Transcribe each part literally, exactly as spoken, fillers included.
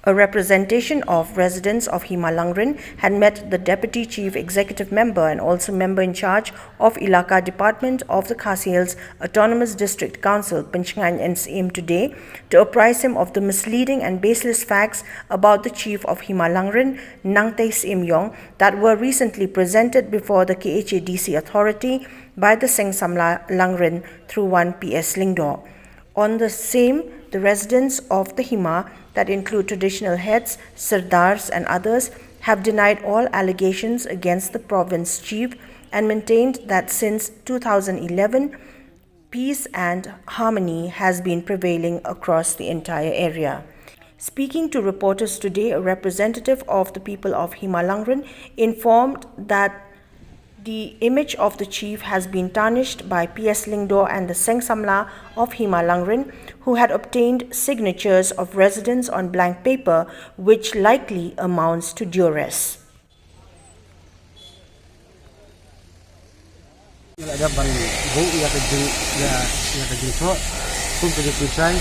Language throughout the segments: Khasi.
A representation of residents of Hima Langrin had met the Deputy Chief Executive Member and also Member in Charge of Ilaka Department of the Khasi Hills Autonomous District Council, Pynshngaiñ N Syiem, today to apprise him of the misleading and baseless facts about the chief of Hima Langrin, Nangtei Syiem Iong, that were recently presented before the K H A D C authority by the Seng Samla Langrin through one P S Lyngdoh. On the same, the residents of the Hima, that include traditional heads, sirdars, and others, have denied all allegations against the province chief and maintained that since two thousand eleven, peace and harmony has been prevailing across the entire area. Speaking to reporters today, a representative of the people of Hima Langrin informed that the image of the chief has been tarnished by P S Lyngdoh and the Seng Samla of Hima Langrin, who had obtained signatures of residents on blank paper, which likely amounts to duress. Ngi la dep ban buh ïa ka jing ïa ïa ka jingthoh kum ka jingpynshai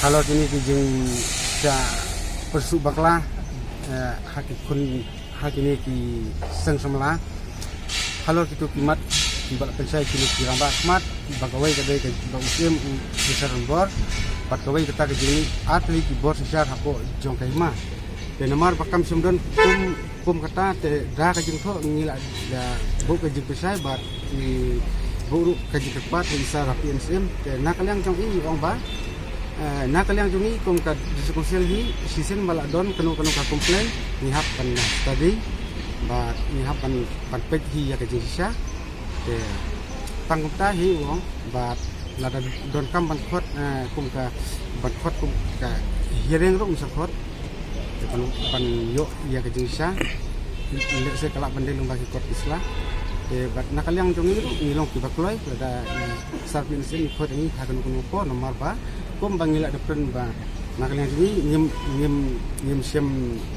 halor kine ki jingshah pyrsuh bakla, eh, ha ki khun ha kine ki seng samla halor kito ki mat kiba la pynshai kine ki rangbah khmat, ba kawei ka dei ka ba u Syiem u Sharambor, bad kawei kata ka jingmih ar tylli ki bor synshar hapoh jong ka hima. Te namar ba kam shym don kum kum kata te da ka jingthoh ngi la da buh ka jingpynshai bad ngi buh ruh ka jingkyrpad ha i Sir Happy N Syiem. Te na ka liang jong i ong ba, eh, na ka liang jong i kum ka District Council hi shisien ba la don kano kano ka complain ngi hap ban study bad ngi hap ban ban peit hi ïa ka jingshisha. Te tang kumta hi u ong bad lada donkam ban khot, eh, kum ka ban khot kum ka hearing ruh ngin sa khot. Te ban ban ïoh ïa ka jingshisha. Let's say ka lah ban dei lyngba ki kot ki sla. Te bad na ka liang jong ngi ruh ngi long kiba kloi lada i Sir Happy N Syiem i khot ïa ngi ha kano kano por namar ba kum ba ngi la dep kren ba na ka liang jong ngi ngim ngim ngim shym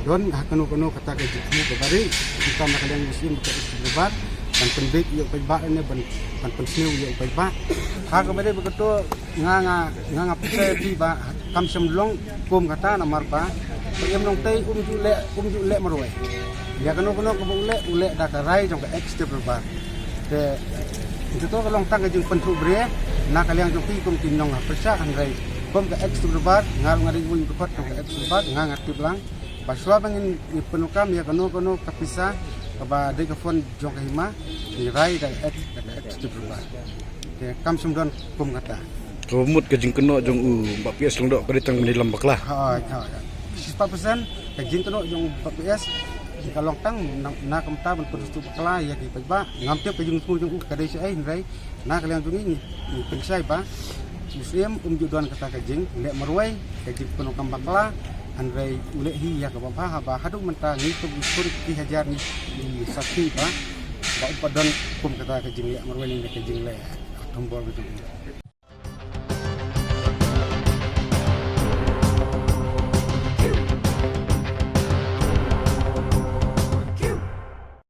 don ha kano kano kata ka jingthmu kaba rieh. Kumta na ka liang jong i Syiem ba ka is ba ban pynbeit ïa u paidbah ne ban ban pynsniew ïa u paidbah. Ha kaba dei ba kato nga nga nga nga pynshai ïa phi ba kam shym long kum kata namar ba Pynïaid Nongtei um ju leh um ju leh marwei. Ïa kano kano kaba u leh u leh da ka rai jong ka executive member. Te kato ka long tang ka jingpynthut bria na ka liang jong phi kum ki nongpyrshah hynrei kum ka executive member nga ruh nga dei uwei u dkhot jong ka executive member nga nga tip lang ba shuwa ba ngin pyndonkam ïa kano kano ka pisa kaba dei ka fund jong ka hima ngi rai da ka ex da ka executive member. Te kam shym don kum kata. Kaba mut ka jingkynnoh jong u Bah P S Lyngdoh ka dei tang ban ïalam bakla. Ha ha. Shispah percent ka jingkynnoh jong u Bah P S ka long tang na, na ka bynta ban pynduh bakla ïa ki paidbah. Ngam tip ka jingthmu jong u ka dei shaei hynrei na ka liang jong ngi ngi pynshai ba u Syiem um ju don kata ka jingleh marwei ka jingpyndonkam bakla hynrei u leh hi ïa kaba bha haba haduh mynta ngi kum ki hajar ngi sakhi ba ba um pat don kum kata ka jingleh marwei ne ka jingleh thombor ka jong u.